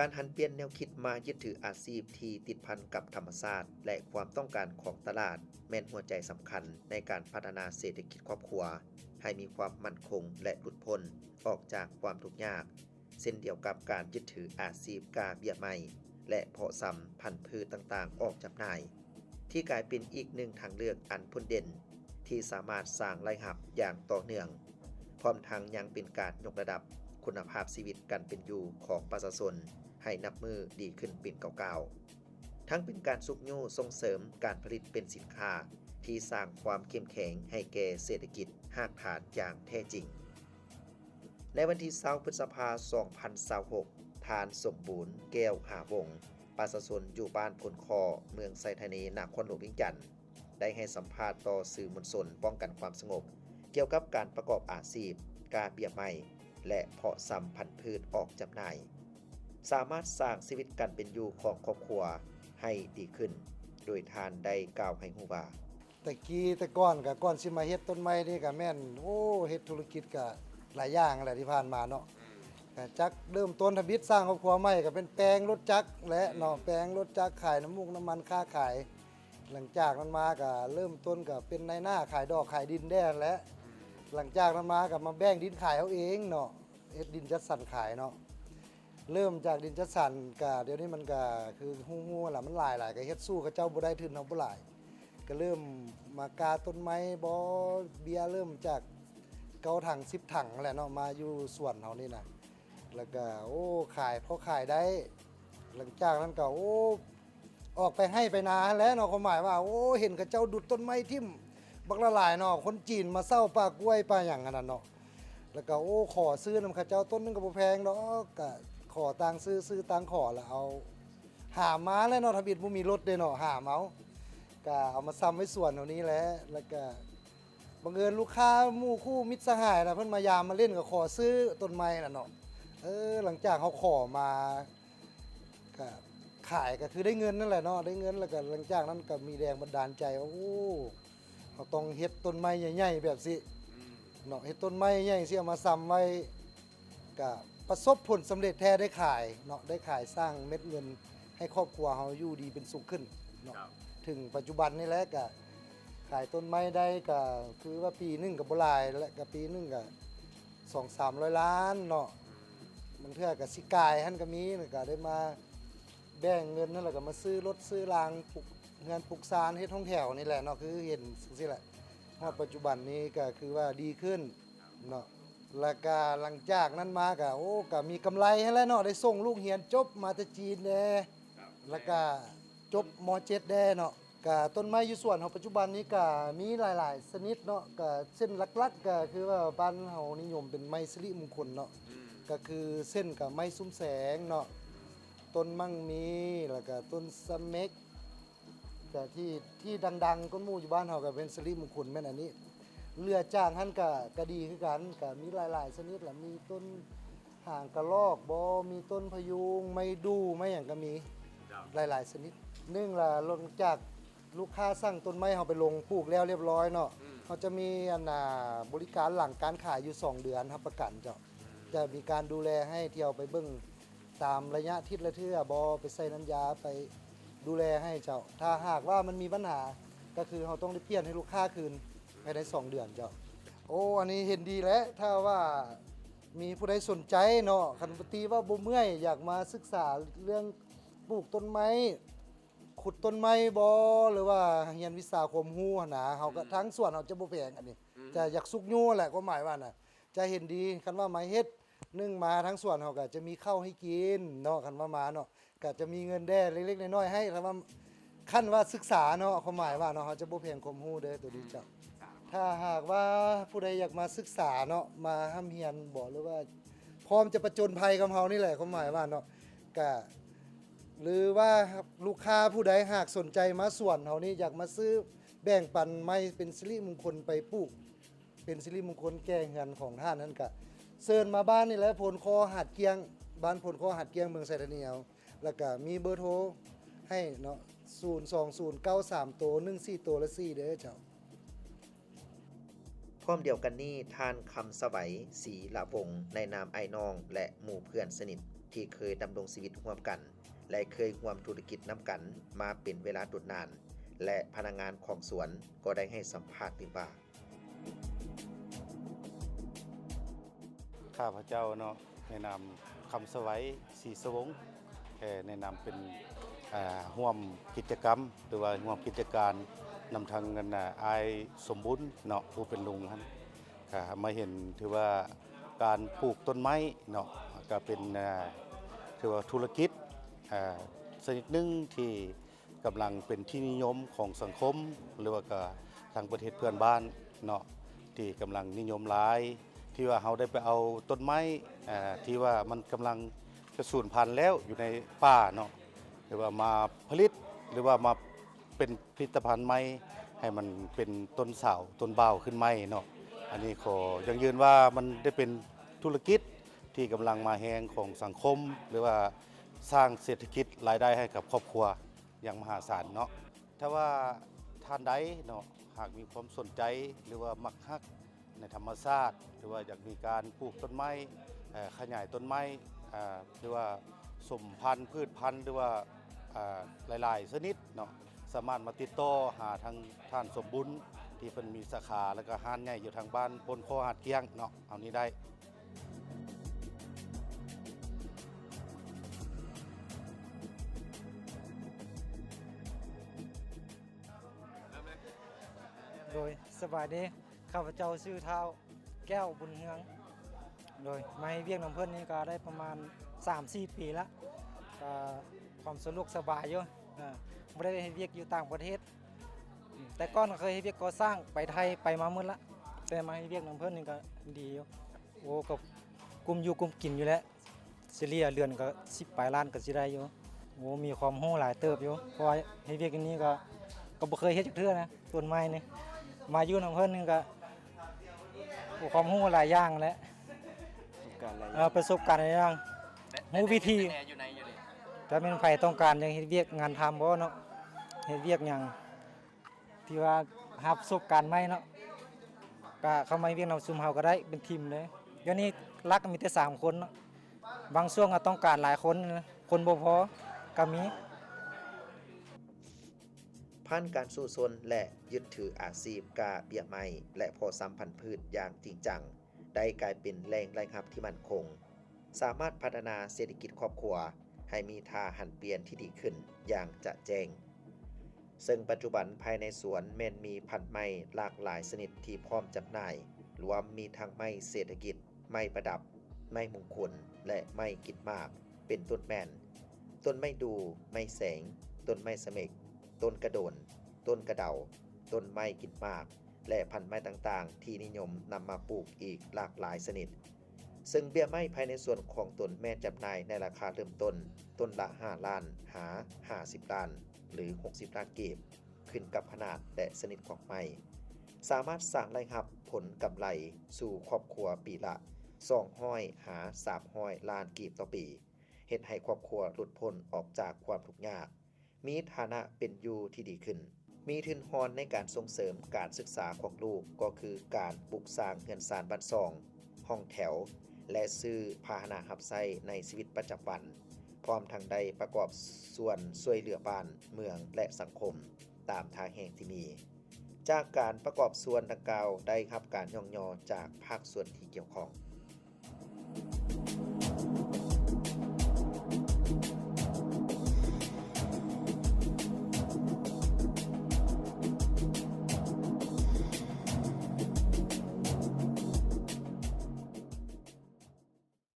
ການຫັນປ່ຽນແນວຄິດມາຍຶດຖືອາຊີບທີ່ຕິດພັນກັບທຳມະຊາດ ແລະ ຄວາມຕ້ອງການຂອງຕະຫຼາດ ແມ່ນຫົວໃຈສຳຄັນໃນການພັດທະນາເສດຖະກິດຄອບຄົວ ໃຫ້ມີຄວາມໝັ້ນຄົງ ແລະ ຫຼຸດພົ້ນອອກຈາກຄວາມທຸກຍາກ, ເຊັ່ນດຽວກັບການຍຶດຖືອາຊີບກ້າເບ້ຍໄມ້ ແລະ ເພາະຊຳພັນພືດຕ່າງໆອອກຈຳໜ່າຍ, ທີ່ກາຍເປັນອີກໜຶ່ງທາງເລືອກອັນໂດດເດັ່ນ ທີ່ສາມາດສ້າງລາຍຮັບຢ່າງຕໍ່ເນື່ອງ, ພ້ອມທັງຍັງເປັນການຍົກລະດັບຄຸນນະພາບຊີວິດການເປັນຢູ່ຂອງປະຊາຊົນໃຫ້ນັບມື້ດີຂຶ້ນເປັນກ້າວໆ. ທັງເປັນການຊຸກຍູ້ສົ່ງເສີມການຜະລິດເປັນສິນຄ້າທີ່ສ້າງຄວາມເຂັ້ມແຂງໃຫ້ແກ່ເສດຖະກິດຮາກຖານຢ່າງແທ້ຈິງ. ໃນວັນທີຊາວ ພຶດສະພາ ສອງພັນຊາວຫົກ, ທ່ານ ສົມບູນ ແກ້ວຫາວົງ, ປະຊາຊົນຢູ່ບ້ານໂພນຄໍ້, ເມືອງໄຊທານີ, ນະຄອນຫຼວງວຽງຈັນ, ໄດ້ໃຫ້ສຳພາດຕໍ່ສື່ມວນຊົນປ້ອງກັນຄວາມສະຫງົບ ກ່ຽວກັບການປະກອບອາຊີບກ້າເບ້ຍໄມ້ ແລະ ເພາະຊຳພັນພືດອອກຈຳໜ່າຍ, ສາມາດສ້າງຊີວິດການເປັນຢູ່ຂອງຄອບຄົວໃຫ້ດີຂຶ້ນ, ໂດຍທ່ານໄດ້ກ່າວໃຫ້ຮູ້ວ່າ. ແຕ່ກີ້ແຕ່ກ່ອນກະ ກ່ອນຊິມາເຮັດຕົ້ນໄມ້ນີ້ກະແມ່ນ ໂອ້ ເຮັດທຸລະກິດກະຫຼາຍຢ່າງແຫຼະທີ່ຜ່ານມາເນາະ. ກະຈັກເລີ່ມຕົ້ນທຳອິດສ້າງຄອບຄົວໃໝ່ກະເປັນແປງລົດຈັກແຫຼະເນາະ, ແປງລົດຈັກ ຂາຍນ້ຳມູກນ້ຳມັນ ຄ້າຂາຍ. ຫຼັງຈາກນັ້ນມາກະເລີ່ມຕົ້ນກະເປັນນາຍໜ້າຂາຍດອກຂາຍດິນແດ່ຫັ້ນແຫຼະ. ຫຼັງຈາກນັ້ນມາກະມາແບ່ງດິນຂາຍເອົາເອງເນາະ, ເຮັດດິນຈັດສັນຂາຍເນາະ. ເລີ່ມຈາກດິນຈັດສັນກະ ດຽວນີ້ມັນກະຄືຮູ້ໆຫັ້ນລະ ມັນຫຼາຍໆ ກະເຮັດສູ້ເຂົາເຈົ້າບໍ່ໄດ້ ທຶນເຮົາບໍ່ຫຼາຍ, ກະເລີ່ມມາກ້າຕົ້ນໄມ້ບໍ ເບ້ຍເລີ່ມຈາກເກົ້າຖັງສິບຖັງແຫຼະເນາະ ມາຢູ່ສວນເຮົານີ້ນະ. ແລ້ວກະ ໂອ້ ຂາຍ ພໍຂາຍໄດ້. ຫຼັງຈາກນັ້ນກະ ໂອ້ ອອກໄປໄຮ່ໄປນາຫັ້ນແຫຼະເນາະ, ຄວາມໝາຍວ່າ ໂອ້ ເຫັນເຂົາເຈົ້າດຸດຕົ້ນໄມ້ຖິ້ມບັກຫຼາຍໆເນາະ, ຄົນຈີນມາເຊົ່າປ່າກ້ວຍປ່າຫຍັງຫັ້ນນະເນາະ. ແລ້ວກະ ໂອ້ ຂໍຊື້ນຳເຂົາເຈົ້າ ຕົ້ນໜຶ່ງກະບໍ່ແພງດອກ, ກະຂໍຕ່າງຊື້ ຊື້ຕ່າງຂໍ ແລ້ວເອົາ ຫາມມາແຫຼະເນາະ, ທຳອິດບໍ່ມີລົດເດ້ເນາະ ຫາມເອົາ, ກະເອົາມາຊຳໄວ້ສວນເຮົານີ້ແຫຼະ. ແລ້ວກະບັງເອີນລູກຄ້າໝູ່ຄູ່ມິດສະຫາຍນະ ເພິ່ນມາຢາມມາຫຼິ້ນ ກະຂໍຊື້ຕົ້ນໄມ້ນະເນາະ. ເອີ ຫຼັງຈາກເຮົາຂໍມາ ກະຂາຍ ກະຄືໄດ້ເງິນນັ້ນແຫຼະເນາະ, ໄດ້ເງິນ ແລ້ວກະຫຼັງຈາກນັ້ນກະມີແຮງບັນດານໃຈວ່າ ໂອ້ ເຮົາຕ້ອງເຮັດຕົ້ນໄມ້ໃຫຍ່ໆແບບຊີ້ເນາະ, ເຮັດຕົ້ນໄມ້ໃຫຍ່ຊີ້ເອົາມາຊຳໄວ້ ກະປະສົບຜົນສຳເລັດແທ້ ໄດ້ຂາຍເນາະ, ໄດ້ຂາຍສ້າງເມັດເງິນໃຫ້ຄອບຄົວເຮົາຢູ່ດີເປັນສຸກຂຶ້ນເນາະ. ເຖິງປັດຈຸບັນນີ້ແຫຼະ ກະຂາຍຕົ້ນໄມ້ໄດ້ ກະຄືວ່າປີໜຶ່ງກະບໍ່ຫຼາຍ ແລະ ກະປີໜຶ່ງກະສອງສາມຮ້ອຍລ້ານເນາະ, ບາງເທື່ອກະຊິກາຍຫັ້ນກະມີ, ແລ້ວກະໄດ້ມາ ແບ່ງເງິນນັ້ນ ແລ້ວກໍມາຊື້ລົດຊື້ລາງ ປຸກເຮືອນປຸກຊານ ເຮັດຫ້ອງແຖວນີ້ແຫຼະເນາະ, ຄືເຫັນຈັ່ງຊີ້ແຫຼະ. ຮອດປັດຈຸບັນນີ້ກໍຄືວ່າດີຂຶ້ນເນາະ, ແລ້ວກໍຫຼັງຈາກນັ້ນມາກໍ ໂອ້ ກໍມີກຳໄລຫັ້ນແຫຼະເນາະ, ໄດ້ສົ່ງລູກຮຽນຈົບມາແຕ່ຈີນແດ່ ແລ້ວກໍຈົບ ມ.ເຈັດ ແດ່ເນາະ. ກະຕົ້ນໄມ້ຢູ່ສວນເຮົາປັດຈຸບັນນີ້ກະມີຫຼາຍໆຊະນິດເນາະ, ກະເຊັ່ນຫຼັກໆກະຄືວ່າບ້ານເຮົານິຍົມເປັນໄມ້ສິລິມຸງຄຸນເນາະ, ກະຄືເຊັ່ນກະໄມ້ຊຸມແສງເນາະ, ຕົ້ນໝາກມີ ແລ້ວກະຕົ້ນສະເໝັກ, ກະທີ່ ທີ່ດັງໆກວ່າໝູ່ຢູ່ບ້ານເຮົາກະເປັນສິລິມຸງຄຸນແມ່ນອັນນີ້. ເຫຼືອຈາກຫັ້ນກະ ກະດີຄືກັນ, ກະມີຫຼາຍໆຊະນິດລະ, ມີຕົ້ນ ຫາງກະລອກບໍ ມີຕົ້ນພະຍຸງ ໄມ້ດູ່ ໄມ້ຫຍັງກໍມີ ເຈົ້າ ຫຼາຍໆຊະນິດ. ໜຶ່ງລະ ຫຼັງຈາກລູກຄ້າສັ່ງຕົ້ນໄມ້ເຮົາໄປລົງປູກແລ້ວລຽບລ້ອຍເນາະ, ອືມ ເຮົາຈະມີອັນນ່າ ບໍລິການຫຼັງການຂາຍຢູ່ສອງເດືອນ ຮັບປະກັນເຈົ້າ, ອືມ ຈະມີການດູແລໃຫ້ ທ່ຽວໄປເບິ່ງຕາມໄລຍະທິດລະເທື່ອບໍ ໄປໃສ່ນ້ຳຢາ ໄປດູແລໃຫ້ເຈົ້າ. ຖ້າຫາກວ່າມັນມີບັນຫາ ກໍຄືເຮົາຕ້ອງໄດ້ປ່ຽນໃຫ້ລູກຄ້າຄືນພາຍໃນສອງເດືອນເຈົ້າ. ໂອ້ ອັນນີ້ເຫັນດີແຫຼະ ຖ້າວ່າ ມີຜູ້ໃດສົນໃຈເນາະ, ຄັນປະຕິວ່າບໍ່ເມື່ອຍ ຢາກມາສຶກສາເລື່ອງປູກຕົ້ນໄມ້ ຂຸດຕົ້ນໄມ້ບໍ ຫຼືວ່າຮຽນວິຊາຄວາມຮູ້ຫັ້ນນະ, ເຮົາກໍ ອືມ ທາງສວນເຮົາຈະບໍ່ແພງອັນນີ້, ອືມ ຈະຢາກຊຸກຍູ້ແຫຼະ ຄວາມໝາຍວ່ານະ ຈະເຫັນດີ. ຄັນວ່າມາເຮັດ ໜຶ່ງມາທາງສວນເຮົາກໍຈະມີເຂົ້າໃຫ້ກິນເນາະ, ຄັນວ່າມາເນາະ ກະຈະມີເງິນແດ່ເລັກໆນ້ອຍໆໃຫ້ ຄັນວ່າ ຄັນວ່າສຶກສາເນາະ, ຄວາມໝາຍວ່າເນາະ ເຮົາຈະບໍ່ແພງຄວາມຮູ້ເດີໂຕນີ້ເຈົ້າ. ອືມ ຖ້າຫາກວ່າຜູ້ໃດຢາກມາສຶກສາເນາະ, ມາຮ່ຳຮຽນບໍ ຫຼືວ່າພ້ອມຈະປະຈົນໄພກັບເຮົານີ້ແຫຼະ, ຄວາມໝາຍວ່າເນາະ ກະ ຫຼືວ່າລູກຄ້າຜູ້ໃດຫາກສົນໃຈມາສວນເຮົານີ້, ຢາກມາຊື້ແບ່ງປັນໄມ້ເປັນສິລິມຸງຄົນໄປປູກ ເປັນສິລິມຸງຄົນແກ່ເຮືອນຂອງທ່ານນັ້ນກະ ເຊີນມາບ້ານນີ້ແຫຼະ ໂພນຄໍ້ ຫາດກ້ຽງ, ບ້ານໂພນຄໍ້ ຫາດກ້ຽງ ເມືອງໄຊທານີເຮົາ, ແລ້ວກະມີເບີໂທໃຫ້ເນາະ ສູນສອງສູນເກົ້າສາມໂຕໜຶ່ງສີ່ໂຕລະສີ່ເດີເຈົ້າ. ພ້ອມດຽວກັນນີ້, ທ່ານ ຄຳສະໄຫວ ສີລະວົງ ໃນນາມອ້າຍນ້ອງ ແລະ ໝູ່ເພື່ອນສະໜິດ ທີ່ເຄີຍດຳລົງຊີວິດຮ່ວມກັນ ແລະ ເຄີຍຮ່ວມທຸລະກິດນຳກັນມາເປັນເວລາດົນນານ ແລະ ພະນັກງານຂອງສວນກໍໄດ້ໃຫ້ສຳພາດຕື່ມວ່າ ຂ້າພະເຈົ້າເນາະ ໃນນາມຄຳສະໄຫວ ສີສະວົງ ເອີ ໃນນາມເປັນ ອ່າ ຮ່ວມກິດຈະກຳ ຫຼືວ່າຮ່ວມກິດຈະການນຳທາງ ອັນ ອ້າຍສົມບຸນເນາະ ຜູ້ເປັນລຸງຫັ້ນ ກະມາເຫັນ ຖືວ່າການປູກຕົ້ນໄມ້ເນາະ ກະເປັນ ອ່າ ຖືວ່າທຸລະກິດ ອ່າ ຊະນິດໜຶ່ງທີ່ ກຳລັງເປັນທີ່ນິຍົມຂອງສັງຄົມ ຫຼືວ່າກະທາງປະເທດເພື່ອນບ້ານເນາະ ທີ່ກຳລັງນິຍົມຫຼາຍ ທີ່ວ່າເຮົາໄດ້ໄປເອົາຕົ້ນໄມ້ ເອີ ທີ່ວ່າມັນກຳລັງຈະສູນພັນແລ້ວຢູ່ໃນປ່າເນາະ ຫຼືວ່າມາຜະລິດ ຫຼືວ່າມາເປັນຜະລິດຕະພັນໃໝ່ ໃຫ້ມັນເປັນຕົ້ນສາວຕົ້ນບ່າວຂຶ້ນໃໝ່ເນາະ. ອັນນີ້ຂໍຢັ້ງຢືນວ່າມັນໄດ້ເປັນທຸລະກິດທີ່ກຳລັງມາແຮງຂອງສັງຄົມ ຫຼືວ່າສ້າງເສດຖະກິດລາຍໄດ້ໃຫ້ກັບຄອບຄົວ ຢ່າງມະຫາສານເນາະ. ຖ້າວ່າທ່ານໃດເນາະ ຫາກມີຄວາມສົນໃຈ ຫຼືວ່າມັກຮັກໃນທຳມະຊາດ ຫຼືວ່າຢາກມີການປູກຕົ້ນໄມ້ ເອີ ຂະຫຍາຍຕົ້ນໄມ້ ເອີ ຫຼືວ່າສົມພັນພືດພັນ ຫຼືວ່າ ເອີ ຫຼາຍໆຊະນິດເນາະ ສາມາດມາຕິດຕໍ່ຫາທາງທ່ານສົມບຸນ ທີ່ເພິ່ນມີສາຂາ ແລ້ວກໍຮ້ານໃຫຍ່ຢູ່ທາງບ້ານໂພນຄໍຫາດກ້ຽງເນາະ ເຮົານີ້ໄດ້. ໂດຍ ສະບາຍດີ ຂ້າພະເຈົ້າຊື່ທ້າວ ແກ້ວ ບຸນເຮືອງ ໂດຍ ມາເຮັດວຽກນຳເພິ່ນນີ້ກໍໄດ້ປະມານສາມສີ່ປີລະ ກໍຄວາມສະດວກສະບາຍຢູ່ ເອີ ບໍ່ໄດ້ໄປເຮັດວຽກຢູ່ຕ່າງປະເທດ ແຕ່ກ່ອນກໍເຄີຍເຮັດວຽກກໍ່ສ້າງ ໄປໄທໄປມາໝົດລະ ແຕ່ມາເຮັດວຽກນຳເພິ່ນນີ້ກໍດີຢູ່ ໂອ້ ກໍກຸ້ມຢູ່ກຸ້ມກິນຢູ່ແຫຼະ ສະເລ່ຍເດືອນກໍສິບປາຍລ້ານກໍຊິໄດ້ຢູ່. ໂອ້ ມີຄວາມຮູ້ຫຼາຍເຕີບຢູ່ ເພາະວ່າເຮັດວຽກຢູ່ນີ້ກໍ ກໍບໍ່ເຄີຍເຮັດຈັກເທື່ອນະ ຕົ້ນໄມ້ນີ້ ມາຢູ່ນຳເພິ່ນນີ້ກໍ ໂອ້ ຄວາມຮູ້ຫຼາຍຢ່າງແຫຼະ ປະສົບການຫຼາຍຢ່າງ ເອີ ປະສົບການຫຼາຍຢ່າງ ຮູ້ວິທີ ແຕ່ ແຕ່ແມ່ນໃຜຕ້ອງການຢາກເຮັດວຽກງານທຳບໍ່ເນາະ ເຮັດວຽກຫຍັງ ທີ່ວ່າຮັບປະສົບການໃໝ່ເນາະ ກະເຂົ້າມາວຽກນຳຊຸມເຮົາກໍໄດ້ເປັນທີມເລີຍ. ດຽວນີ້ຫຼັກມີແຕ່ສາມຄົນເນາະ ບາງຊ່ວງກໍຕ້ອງການຫຼາຍຄົນ ຄົນບໍ່ພໍກໍມີ. ຜ່ານການສູ້ຊົນ ແລະ ຍຶດຖືອາຊີບກ້າເບ້ຍໄມ້ ແລະ ເພາະຊຳພັນພືດຢ່າງຈິງຈັງ ໄດ້ກາຍເປັນແຫຼ່ງລາຍຮັບທີ່ໝັ້ນຄົງ, ສາມາດພັດທະນາເສດຖະກິດຄອບຄົວໃຫ້ມີທ່າຫັນປ່ຽນທີ່ດີຂຶ້ນຢ່າງຈະແຈ້ງ. ເຊິ່ງປັດຈຸບັນພາຍໃນສວນແມ່ນມີພັນໄມ້ຫຼາກຫຼາຍຊະນິດທີ່ພ້ອມຈຳໜ່າຍ, ລວມມີທັງໄມ້ເສດຖະກິດ, ໄມ້ປະດັບ, ໄມ້ມຸງຄຸນ ແລະ ໄມ້ກິນໝາກ ເປັນຕົ້ນແມ່ນ ຕົ້ນໄມ້ດູ່, ໄມ້ແສງ, ຕົ້ນໄມ້ສະເໝັກ, ຕົ້ນກະໂດນ, ຕົ້ນກະເດົາ, ຕົ້ນໄມ້ກິນໝາກ ແລະ ພັນໄມ້ຕ່າງໆທີ່ນິຍົມນຳມາປູກອີກຫຼາກຫຼາຍຊະນິດ. ເຊິ່ງເບ້ຍໄມ້ພາຍໃນສວນຂອງຕົນແມ່ນຈຳໜ່າຍໃນລາຄາເລີ່ມຕົ້ນ ຕົ້ນລະຫ້າລ້ານ ຫາ ຫ້າສິບລ້ານ ຫຼື ຫົກສິບລ້ານກີບ, ຂຶ້ນກັບຂະໜາດ ແລະ ຊະນິດຂອງໄມ້. ສາມາດສ້າງລາຍຮັບຜົນກຳໄລສູ່ຄອບຄົວປີລະສອງຮ້ອຍ ຫາ ສາມຮ້ອຍລ້ານກີບຕໍ່ປີ, ເຮັດໃຫ້ຄອບຄົວຫຼຸດພົ້ນອອກຈາກຄວາມທຸກຍາກ. ມີຖານະເປັນຢູ່ທີ່ດີຂຶ້ນ, ມີທຶນຮອນໃນການສົ່ງເສີມການສຶກສາຂອງລູກ ກໍຄືການປຸກສ້າງເຮືອນຊານບ້ານຊ່ອງ, ຫ້ອງແຖວ ແລະ ຊື້ພາຫະນະຮັບໃຊ້ໃນຊີວິດປະຈຳວັນ, ພ້ອມທັງໄດ້ປະກອບສ່ວນຊ່ວຍເຫຼືອບ້ານ, ເມືອງ ແລະ ສັງຄົມຕາມທ່າແຮງທີ່ມີ. ຈາກການປະກອບສ່ວນດັ່ງກ່າວໄດ້ຮັບການຍ້ອງຍໍຈາກພາກສ່ວນທີ່ກ່ຽວຂ້ອງ.